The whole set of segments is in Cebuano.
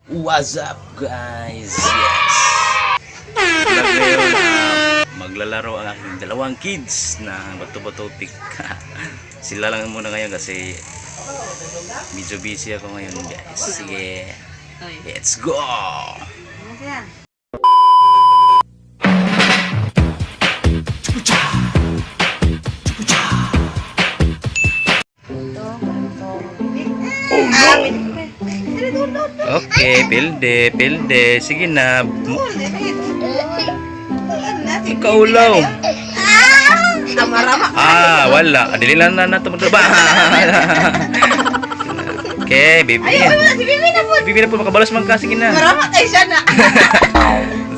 What's up, guys? Yes! Vlog ngayon, maglalaro ang aking dalawang kids na bato-bato pick. Sila lang muna ngayon kasi medyo busy ako ngayon, guys. Sige, let's go! Okay, pilde, pilde. Sige na. Ikaw lang. Ah, wala. Dili lang na nato magtrabaho. Okay, baby. Ay, wala si Bibi na po. Si Bibi na po, makabalos man ka. Sige na. Marama kay siya na.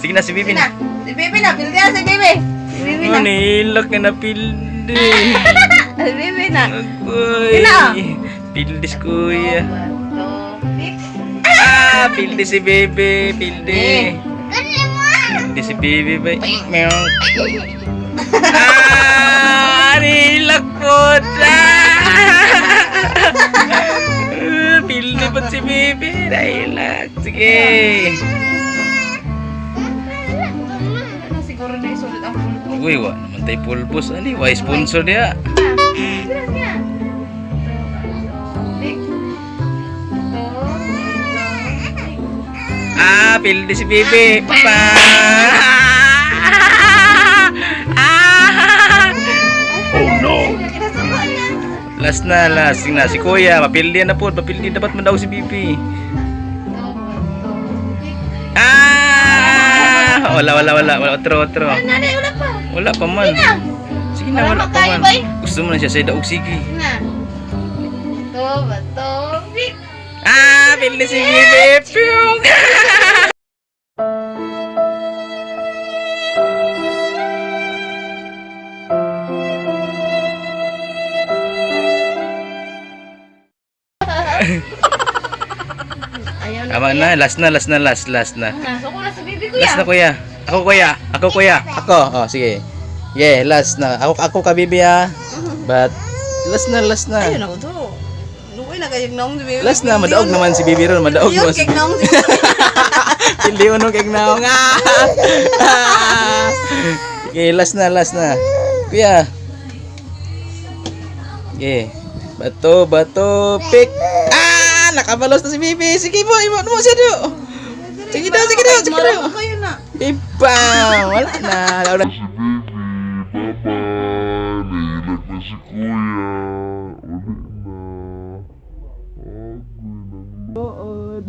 Sige na, si Bibi na. Si Bibi na, pildi na si Bibi. Si Bibi na. Oh, nilak na na pilde. Si Bibi na. Agoy. Sino? Pilde si kuya. Pick. Ah, pilde si Bibi. Pilde. Eh. Pilde si Bibi ba? Meow. Ah, nilak po. Ah! Pilde po si Bibi. Nahilak. Sige. Ano, siguro na isulit ang pulpo. Uy, wa naman tayo pulpos. Ano, why sponsor niya? Sino siya? Pick. Ah, pildi si Bibi. Pa. Ah! Oh no! Last na, last. Sige na, si Kuya. Mapildi na po. Mapildi dapat man daw si Bibi. Ah! Wala, wala, wala. Wala, otro, otro. Nanay, wala pa. Wala pa man. Sige na, wala pa kayo, man. bay. Gusto mo na siya sa daog, sige. Na. Ito, bato, pick. Ah, pildi si Bibi. Piyong! Ayaw na. Tama na, last na, last na, last, last na. Nasa ko na si Bibi, kuya. Last na, kuya. Ako, kuya. Ako, kuya. Ako. Oh, sige. Yeah, last na. Ako ako ka, bibi, ah. But last na, last na. Ayun ako to. Lukoy na kayo naong si Bibi. Last na, madaog naman si bibi ron, madaog Yun, naman. kay naong si Bibi. Hindi uno kay naong. Ah! Ah! Okay, last na, last na. Kuya. Okay. Bato, bato, pick. Ah! Nakabalos na si bibi. Sige mo, imo mo siya do. Sige daw, sige daw, sige daw. Marama kayo na. Iba, wala na. Wala na. Si Baby, bye-bye. Nahilag na si Kuya. Uli na. Agoy ng Tuod.